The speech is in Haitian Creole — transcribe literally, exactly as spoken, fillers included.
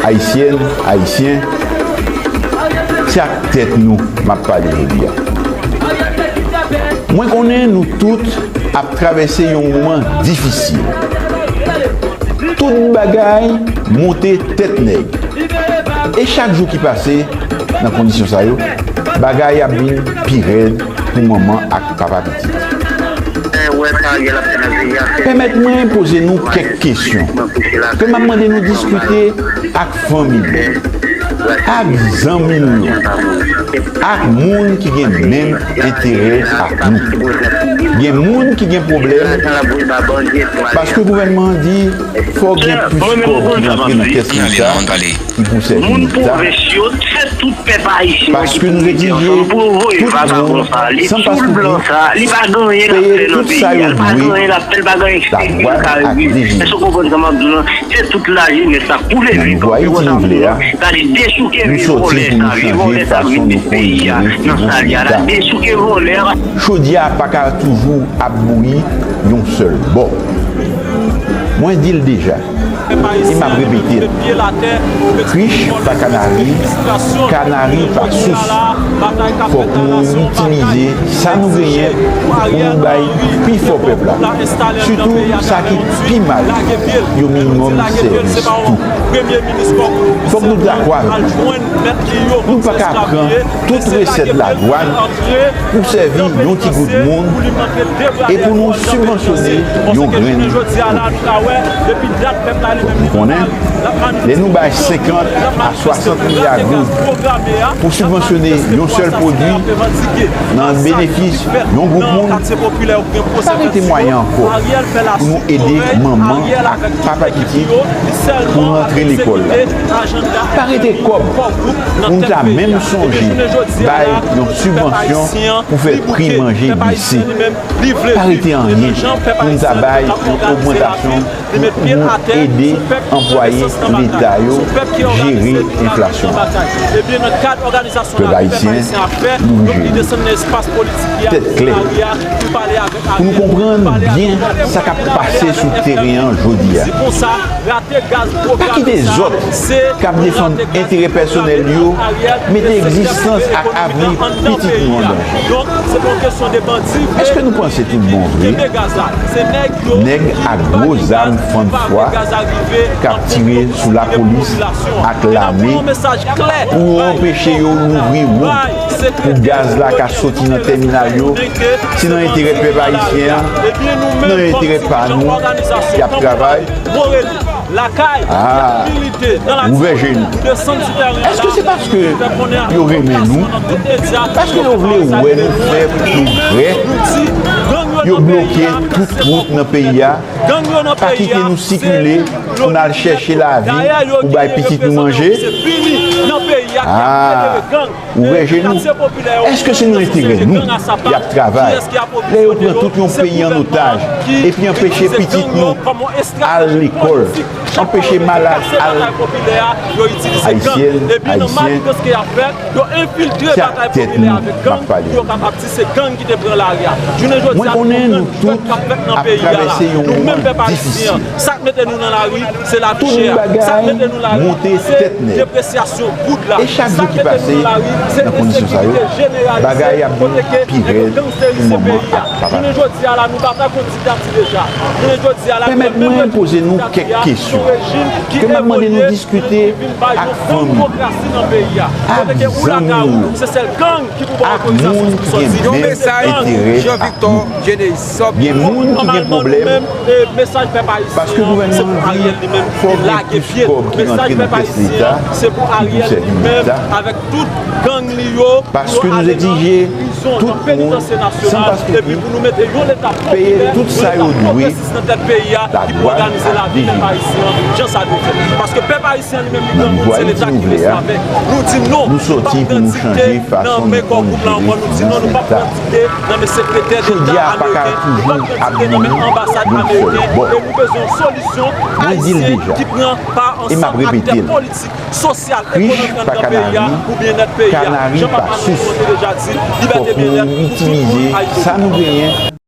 Ayisyèn, Ayisyen, se ak tèt nou m ap pale jodi a. Mwen konnen nou tout ap travèse yon moman difisil. Tout bagay monte tèt nèg. E chak jou ki pase nan kondisyon sa yo, bagay ap vin pi rèd pou manman ak papa pitit. Pèmèt mwen poze nou kèk kesyon ke m ap mande nou diskite ak fanmi nou, ak zanmi nou yo, ak moun ki gen menm enterè ak nou. Gen moun ki gen pwoblèm paske gouvènman an di fòk gen plis kòb ki rantre nan kès leta ki pou sèvi leta. Paske nou egzije tout moun, san pas koupi, peye tout sa yo dwe ladwàn ak D G I. Nan nouvo Ayiti nou vle a, nou sòti pou nou chanje fason nou konn jere finanse leta. Chodyè a pa ka toujou ap bouyi yon sèl bò. Mwen di l deja, e m ap repete l, krich pa kanari, kanari pa sous. Fòk nou itilize sa nou genyen pou nou bay pi fò pèp la, sitou sa ki pi mal, yon minimòm sèvis tou. Fòk nou dakò avè l. Nou pa ka pran tout resèt ladwàn pou sèvi yon ti gwoup moun e pou nou sibvansyone yon grenn pwodui. Fòk nou konnen, lè nou bay senkant a swasant milya goud pou sibvansyone yon sèl pwodui nan benefis yon gwoup moun, pa rete mwayen ankò pou nou ede manman ak papa pitit pou rantre lekòl la. Pa rete kòb pou nou ta menm sonje bay yon sibvansyon pou fè pri manje bese. Pa rete anyen pou nou ta bay yon ogmantasyon pou nou ede anplwaye leta yo jere enflasyon an. Pèp ayisyen, nou jere tèt klè pou nou konprann byen sa k ap pase sou teren an jodi a. Pa kite zòt k ap defann enterè pèsonèl yo mete egzistans ak avni pitit nou an danje. Èske nou panse tout bon vre nèg ak gwo zam fann fwa k ap tire sou lapolis ak lame pou anpeche yo louvri wout pou gaz la ka soti nan tèminal yo? Se nan enterè pèp ayisyen an, nan enterè pa nou y ap travay. Ah, ouvè je nou. Èske se paske yo renmen nou? Paske yo vle wè nou fè pwogrè? Yo bloke tout wout nan peyi a, pa kite nou sikile pou n al chèche lavi pou bay pitit nou manje? Ah, ouvè je nou. Èske se nan enterè nou y ap travay lè yo pran tout yon peyi an otaj epi anpeche pitit nou al lekòl, anpeche malad al? Ayisyèn, Ayisyen, se ak tèt nou m ap pale. Mwen konnen nou tout ap travèse yon moman difisil. Tout bagay monte tèt nèg. E chak jou ki pase nan kondisyon sa yo, bagay ap vin pi rèd pou manman ak papa. Pèmèt mwen poze nou kèk kesyon ke m ap mande nou diskite ak fanmi nou, ak zanmi nou yo, ak moun ki gen menm enterè ak nou. Gen moun ki gen pwoblèm paske gouvènman an di fòk gen plis kòb ki rantre nan kès leta ki pou sèvi leta. Paske nou egzije tout moun, san pas koupi, peye tout sa yo dwe ladwàn ak D G I. Nan nouvo Ayiti nou vle a, nou sòti pou nou chanje fason nou konn jere finanse leta. Chodyè a pa ka toujou ap bouyi yon sèl bò. Mwen di l deja, e m ap repete l, krich pa kanari, kanari pa sous. Fòk nou itilize sa nou genyen